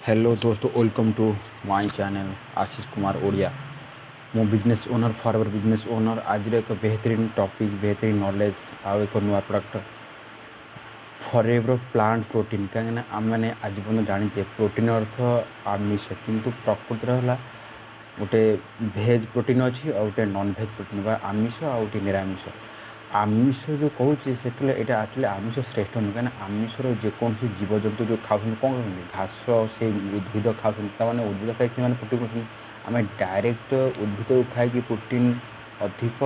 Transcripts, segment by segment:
Hello Dost, welcome to my channel Ashish Kumar Odia. ମୁଁ business owner, ଫରଏଭର business owner. ଆଜିର ଏକ ବେହତରିନ topic, ବେହତରିନ knowledge ଆଉ ଏକ ନୂଆ ପ୍ରଡ଼କ୍ଟ, ଫରଏଭର ପ୍ଲାଣ୍ଟ ପ୍ରୋଟିନ୍। କାହିଁକିନା ଆମେମାନେ ଆଜି ପର୍ଯ୍ୟନ୍ତ ଜାଣିଛେ ପ୍ରୋଟିନ୍ ଅର୍ଥ ଆମିଷ, କିନ୍ତୁ ପ୍ରକୃତିର ହେଲା ଗୋଟେ ଭେଜ୍ ପ୍ରୋଟିନ୍ ଅଛି ଆଉ ଗୋଟେ ନନ୍ ଭେଜ୍ ପ୍ରୋଟିନ୍ ବା ଆମିଷ ଆଉ ଗୋଟେ ନିରାମିଷ। ଆମିଷ ଯେଉଁ କହୁଛି ସେତେବେଳେ ଏଇଟା ଆକ୍ଚୁଆଲି ଆମିଷ ଶ୍ରେଷ୍ଠ ନୁହେଁ, କାହିଁକିନା ଆମିଷର ଯେକୌଣସି ଜୀବଜନ୍ତୁ ଯେଉଁ ଖାଉଛନ୍ତି, କ'ଣ ଖାଉଛନ୍ତି? ଘାସ, ସେ ଉଦ୍ଭିଦ ଖାଉଛନ୍ତି। ତାମାନେ ଉଦ୍ଭିଦ ଖାଇ ସେମାନେ ପ୍ରୋଟିନ୍ କରୁଛନ୍ତି। ଆମେ ଡାଇରେକ୍ଟ ଉଦ୍ଭିଦକୁ ଖାଇକି ପ୍ରୋଟିନ୍ ଅଧିକ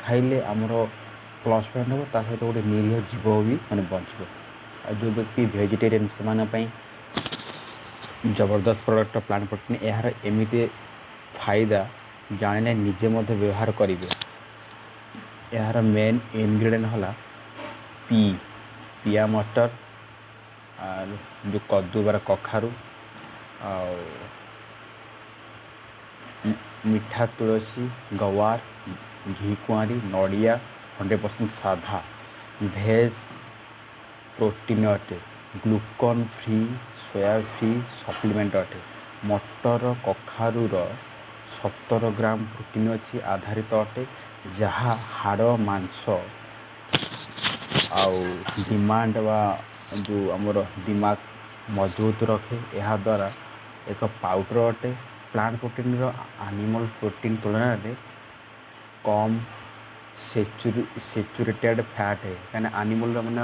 ଖାଇଲେ ଆମର ପ୍ଲସ୍ ପଏଣ୍ଟ ହେବ, ତା ସହିତ ଗୋଟେ ନିରୀହ ଜୀବ ବି ମାନେ ବଞ୍ଚିବ। ଆଉ ଯେଉଁ ବ୍ୟକ୍ତି ଭେଜିଟେରିଆନ୍, ସେମାନଙ୍କ ପାଇଁ ଜବରଦସ୍ତ ପ୍ରଡ଼କ୍ଟ ପ୍ଲାଣ୍ଟ ପ୍ରୋଟିନ୍। ଏହାର ଏମିତି ଫାଇଦା ଜାଣିଲେ ନିଜେ ମଧ୍ୟ ବ୍ୟବହାର କରିବେ। ଏହାର ମେନ୍ ଇନଗ୍ରିଡ଼ିଏଣ୍ଟ ହେଲା ପିଆ ମଟର, ଯେଉଁ କଦୁ ବା କଖାରୁ, ଆଉ ମିଠା ତୁଳସୀ, ଗୱାର, ଘି କୁଆଁରୀ, ନଡ଼ିଆ। 100% ସାଧା ଭେଜ୍ ପ୍ରୋଟିନ୍ ଅଟେ, gluten free, soya free supplement ଅଟେ। ମଟର କଖାରୁର 17 ଗ୍ରାମ ପ୍ରୋଟିନ୍ ଅଛି, ଆଧାରିତ ଅଟେ, ଯାହା ହାଡ଼, ମାଂସ ଆଉ ଡିମାଣ୍ଡ ବା ଯେଉଁ ଆମର ଦିମାଗ ମଜବୁତ ରଖେ। ଏହାଦ୍ୱାରା ଏକ ପାଉଡ଼ର ଅଟେ। ପ୍ଲାଣ୍ଟ ପ୍ରୋଟିନ୍ର ଆନିମଲ୍ ପ୍ରୋଟିନ୍ ତୁଳନାରେ କମ୍ ସେଚୁରେଟେଡ଼୍ ଫ୍ୟାଟ୍, କାହିଁକିନା ଆନିମଲ୍ର ମାନେ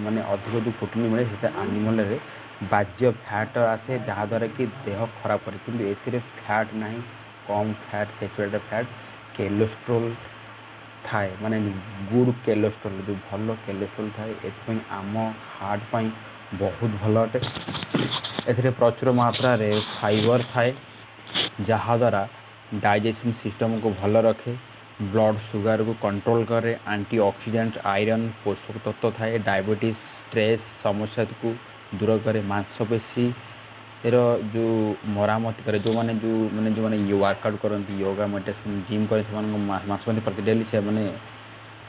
ମାନେ ଅଧିକ ଯେଉଁ ପ୍ରୋଟିନ୍ ମିଳେ, ସେଇଟା ଆନିମଲ୍ରେ ବାଜ୍ୟ ଫ୍ୟାଟ୍ ଆସେ, ଯାହାଦ୍ୱାରା କି ଦେହ ଖରାପ କରେ। କିନ୍ତୁ ଏଥିରେ ଫ୍ୟାଟ୍ ନାହିଁ, କମ୍ ଫ୍ୟାଟ୍, ସେଚୁରେଟେଡ଼୍ ଫ୍ୟାଟ୍, କୋଲେଷ୍ଟ୍ରୋଲ୍ ଥାଏ, ମାନେ ଗୁଡ଼୍ କୋଲେଷ୍ଟ୍ରୋଲ୍, ଯେଉଁ ଭଲ କୋଲେଷ୍ଟ୍ରୋଲ୍ ଥାଏ। ଏଥିପାଇଁ ଆମ ହାର୍ଟ ପାଇଁ ବହୁତ ଭଲ ଅଟେ। ଏଥିରେ ପ୍ରଚୁର ମାତ୍ରାରେ ଫାଇବର୍ ଥାଏ, ଯାହାଦ୍ୱାରା ଡାଇଜେସନ୍ ସିଷ୍ଟମ୍କୁ ଭଲ ରଖେ, ବ୍ଲଡ଼ ସୁଗାରକୁ କଣ୍ଟ୍ରୋଲ୍ କରେ, ଆଣ୍ଟି ଅକ୍ସିଡେଣ୍ଟ, ଆଇରନ୍, ପୋଷକ ତତ୍ତ୍ୱ ଥାଏ, ଡାଇବେଟିସ୍, ଷ୍ଟ୍ରେସ୍ ସମସ୍ୟାକୁ ଦୂର କରେ, ମାଂସପେଶୀର ଯେଉଁ ମରାମତି କରେ। ଯେଉଁମାନେ ଯେଉଁ ମାନେ ଯେଉଁମାନେ ୱାର୍କଆଉଟ୍ କରନ୍ତି, ୟୋଗା, ମେଡ଼ିଟେସନ୍, ଜିମ୍ କରନ୍ତି, ସେମାନଙ୍କ ମାଂସପେଶୀ ପ୍ରତି ଡେଲି ସେମାନେ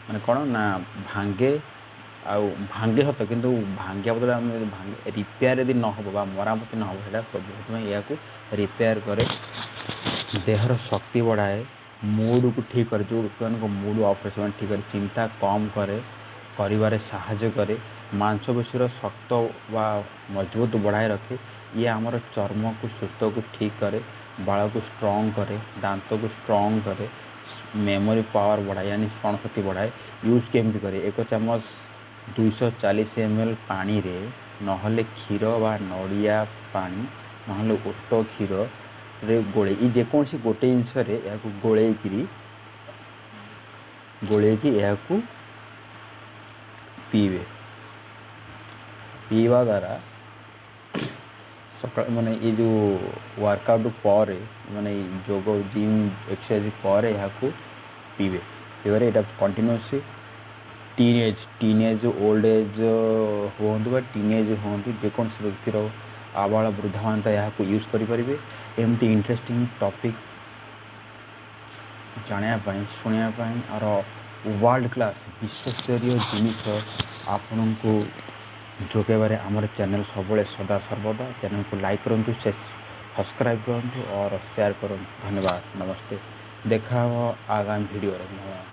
ମାନେ କ'ଣ ନା ଭାଙ୍ଗେ। ଆଉ ଭାଙ୍ଗେ ସତ, କିନ୍ତୁ ଭାଙ୍ଗିବା ବଦଳରେ ଆମେ ଭାଙ୍ଗେ ରିପେୟାର ଯଦି ନ ହେବ ବା ମରାମତି ନ ହେବ, ସେଇଟା ପ୍ରୋବ୍ଲେମ୍। ସେଥିପାଇଁ ଏହାକୁ ରିପେୟାର କରେ, ଦେହର ଶକ୍ତି ବଢ଼ାଏ, ମୁଡ଼କୁ ଠିକ୍ କରେ। ଯେଉଁ ବ୍ୟକ୍ତିମାନଙ୍କ ମୁଡ଼ ଅଫ୍, ସେମାନେ ଠିକ୍ କରେ, ଚିନ୍ତା କମ୍ କରେ, କରିବାରେ ସାହାଯ୍ୟ କରେ, ମାଂସପେଶୀର ଶକ୍ତ ବା ମଜବୁତ ବଢ଼ାଇ ରଖେ। ଇଏ ଆମର ଚର୍ମକୁ ସୁସ୍ଥକୁ ଠିକ୍ କରେ, ବାଳକୁ ଷ୍ଟ୍ରଙ୍ଗ କରେ, ଦାନ୍ତକୁ ଷ୍ଟ୍ରଙ୍ଗ କରେ, ମେମୋରି ପାୱାର ବଢ଼ାଏ, ୟାନି ସ୍ମରଣ ଶକ୍ତି ବଢ଼ାଏ। ୟୁଜ୍ କେମିତି କରେ? 1 ଚାମଚ 240 ଏମ୍ ଏଲ୍ ପାଣିରେ, ନହେଲେ କ୍ଷୀର ବା ନଡ଼ିଆ ପାଣି, ନହେଲେ ଓଟ କ୍ଷୀରରେ ଗୋଳେଇ, ଯେକୌଣସି ଗୋଟେ ଜିନିଷରେ ଏହାକୁ ଗୋଳେଇକିରି, ଗୋଳେଇକି ଏହାକୁ ପିଇବେ। ପିଇବା ଦ୍ୱାରା ସକାଳ ମାନେ ଏଇ ଯେଉଁ ୱାର୍କଆଉଟ୍ ପରେ, ମାନେ ଯୋଗ, ଜିମ୍, ଏକ୍ସରସାଇଜ୍ ପରେ ଏହାକୁ ପିଇବେ। ପିଇବାରେ ଏଇଟା continuous teenage, old age ହୁଅନ୍ତୁ ବା ଟିନେଜ୍ ହୁଅନ୍ତୁ, ଯେକୌଣସି ବ୍ୟକ୍ତିର, ଆବାଳ ବୃଦ୍ଧମାନେ ତ ଏହାକୁ ୟୁଜ୍ କରିପାରିବେ। ଏମିତି ଇଣ୍ଟରେଷ୍ଟିଂ ଟପିକ୍ ଜାଣିବା ପାଇଁ, ଶୁଣିବା ପାଇଁ, ଆର ୱାର୍ଲଡ଼ କ୍ଲାସ୍ ବିଶ୍ୱସ୍ତରୀୟ ଜିନିଷ ଆପଣଙ୍କୁ ଯୋଗାଇବାରେ ଆମର ଚ୍ୟାନେଲ୍ ସବୁବେଳେ ସଦା ସର୍ବଦା। ଚ୍ୟାନେଲ୍କୁ ଲାଇକ୍ କରନ୍ତୁ, ସେ ସବସ୍କ୍ରାଇବ୍ କରନ୍ତୁ ଅର ସେୟାର କରନ୍ତୁ। ଧନ୍ୟବାଦ, ନମସ୍ତେ। ଦେଖା ହେବ ଆଗାମୀ ଭିଡ଼ିଓରେ। ଧନ୍ୟବାଦ।